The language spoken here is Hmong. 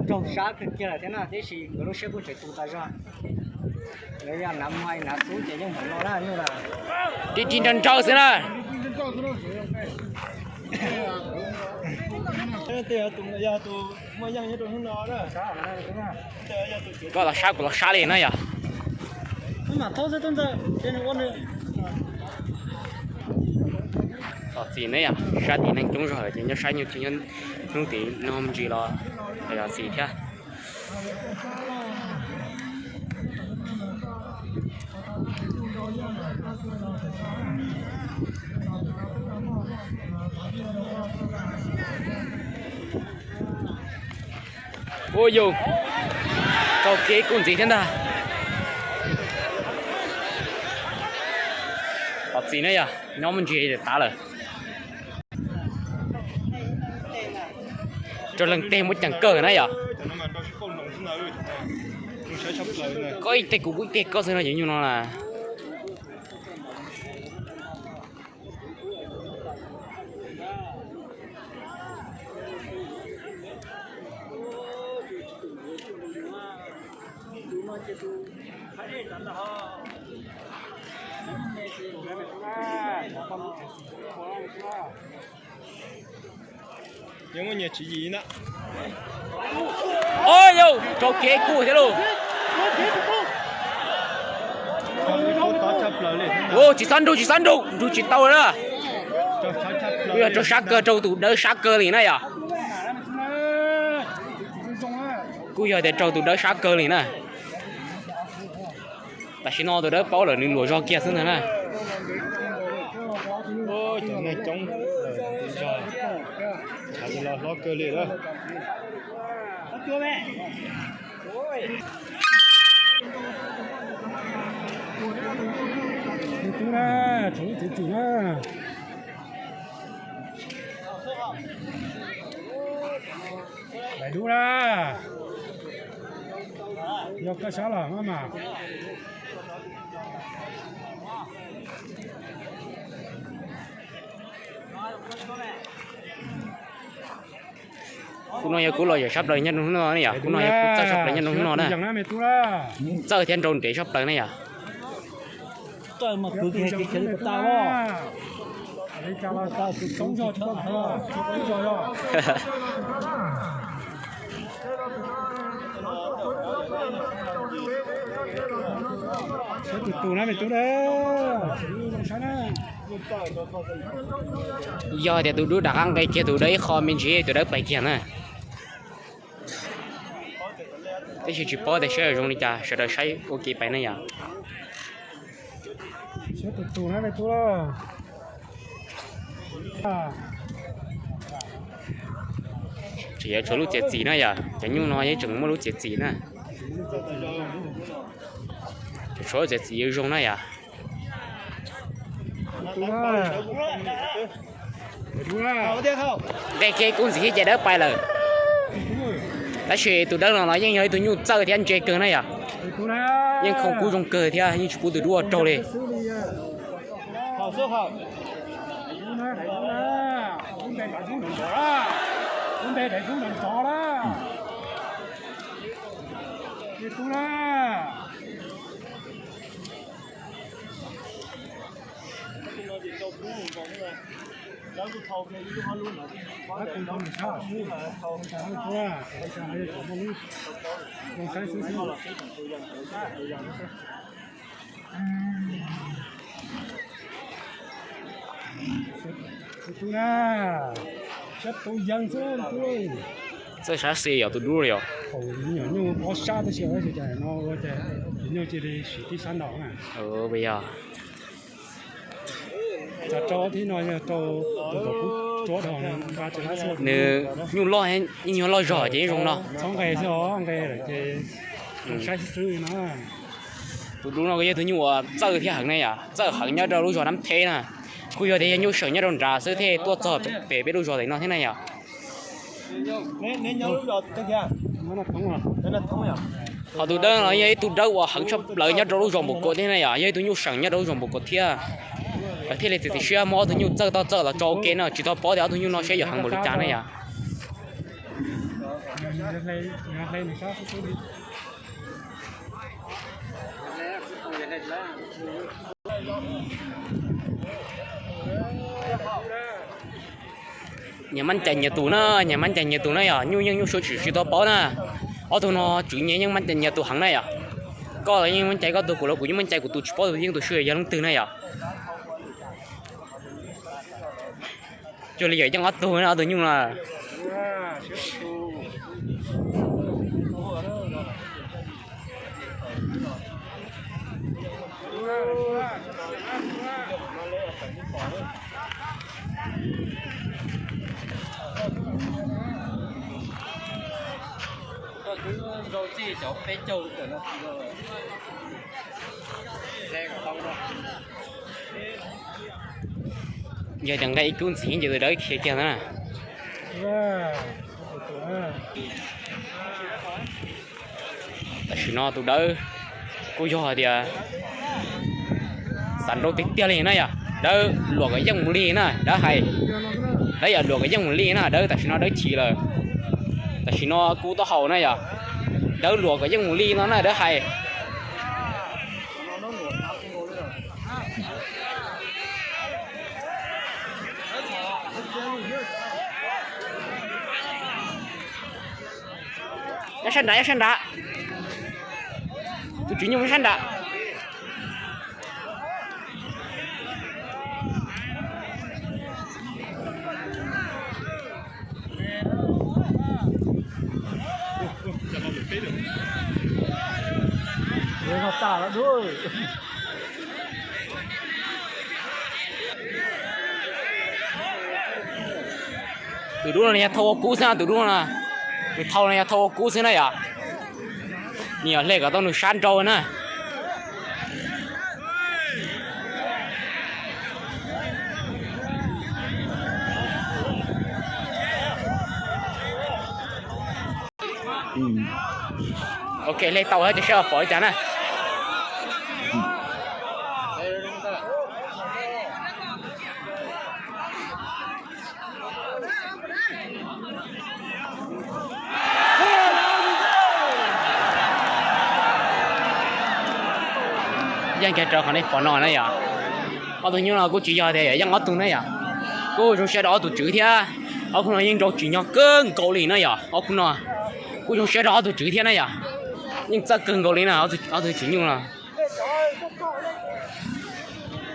Raug sab kawg kiag lawm thiab na, tiam sis nkawd lub siab kuj tseem tu tas zog. Lawv yog hnav mos hnav xub ces yeej npaum no na nyuj na. Ri ri nrag nraug xwb na. Koj los sab kuv los sab li na yom. Tom txim ne yom, sab tim neeg coob zog lawm ces nyob saib nyuj tsis nyob hnub tim no me ntsis los yog txim thiab. Ua yus, tau kev kuj ntxiv thiab ntag. Tom txim na yom, nyob muaj ntsis tav lawm. Rau leej teg muab ceem kawg na yom. Koj ib teg kuv kuj ib teg koj xwb no ces nyuj no na. Yeej muaj nyias tswv yim na. Au yau, raug kev kuj thiab lauj. Tsis txhob nrug, tsis txhob nrug, nrug tsis tau na. Kuj yog raug sab kawg, raug tus dawb sab kawg li na yom. Kuj yog tias raug tus dawb sab kawg li na. Tam sim no tus dawb paub lawm, nws luam zog kiag xwb ntag na. Cov neeg coob, los hlob kawg li lawm. Tub na, tsav lub txiav txim na. Daim dub na, yog koj sab los maj mam. Kuv no yog kuv los yawm sab plaws nyob rau hnub no ne yom, kuv no yog kuv txawj sab plaws nyob rau hnub no na. Txawj thiab nrau nrev sab plaws ne yom. Yog tias tus dub rov qab nqe kiag tus dawb ib qho me ntsis tus dawb pais kiag na. Tab sis tsis paub tias saib zoo li cas, sawv daws saib ua ke pais na yom. Tseem yuav tshuav lub txiav txim na yom, cov nyuj no yeej tseem muaj lub txiav txim na. Tseem tshuav lub txiav txim zoo na yom. Nqe kiag kuj ntxiv thiab ces dawb pais lawm. Tab sis tus dawb no los yeej yog ib tug nyuj txawj thiab ntse kawg na yom. Yeej khoom kub zoo kawg thiab yeej tsis pub tus dub ua raug li. Txawj sab xis yog tus dub li os. Nyuj ob sab tab sis no ua cas nyuj cia li siv tib sab ntaus na. Yog rau thib no yog rau tus thaum kuv tsuab dhau nqa tsis lab xwb. Nws nyuj loj, ib nyuag loj zog ces yeej zoo no. Txhob nqe xwb os, nqe lawm ces saib xwb no. Tus dub no yog tus nyuj uas txawj thiab heev na yom, txawj heev nyob rau lub zos Nab Theb na. Kuj yog tias yog nyuj seem nyob rau nrad xwb thiaj tuaj txog pem peb lub zos tim no thiab na yom. Ho tus dawb no yog ib tug dawb uas heev tshaj plaws nyob rau lub zos Npaum Kuam thiab na yom, yog ib tug nyuj seem nyob rau lub zos Npaum Kuam thiab. Lawv thiaj li txiav txim siab muab ob tug nyuj txawj toj txawj los tso ua ke no, tsis tau paub tias ob tug nyuj no saib yuav heev npaum li cas na yom. Nyias mab cai nyias tus na, nyias mab cai nyias tus na yom, nyuj yeej nyuj suav tsis tsis tau paub na. Ob tug no tswv nyias yeej mab cai nyias tus heev na yom. Koj los yeej mab cai koj tus, kuv los kuv yeej mab cai kuv tus, tsis paub tus yeej tus swb yog leej twg na yom. Cuag li yawm yeej ob tug na, ob tug nyuj na. Yog tias nqa ib kub ntxiv ces tus dawb khiav kiag ntag na. Tam sim no tus dawb kuj yog hais tias xav nrau tiag tiag li na yom, dawb luam kom yeej mus li na dawb hais. Dawb yog luam kom yeej mus li na dawb, tam sim no dawb chim lawm. Tam sim no kuv taub hau na yom, dawb luam kom yeej mus li no na dawb hais. Nyob sab nrad, nyob sab nrad. Tus tswv nyuj nyob sab nrad. Tus dub no yog thauj ua kub xwb na, tus dub no, tus thau no yog thauj ua kub xwb na yom. Nws yog hle kom tau nws sab nrau na. Ok, hle tau thiab ces saib pom li cas na. Yeej kiag rau qhov nej pom no na yom. Ob tug nyuj no kuj tsis yog tias yog yeej ob tug na yom. Kuj zoo siab rau ob tug tswv thiab. Ob khub no yeej nrau tsis nyog kawg nkaus li na yom. Ob khub no kuj zoo siab rau ob tug tswv thiab na yom. Yeej txawj kawg nkaus li na, ob tug tswv nyuj no.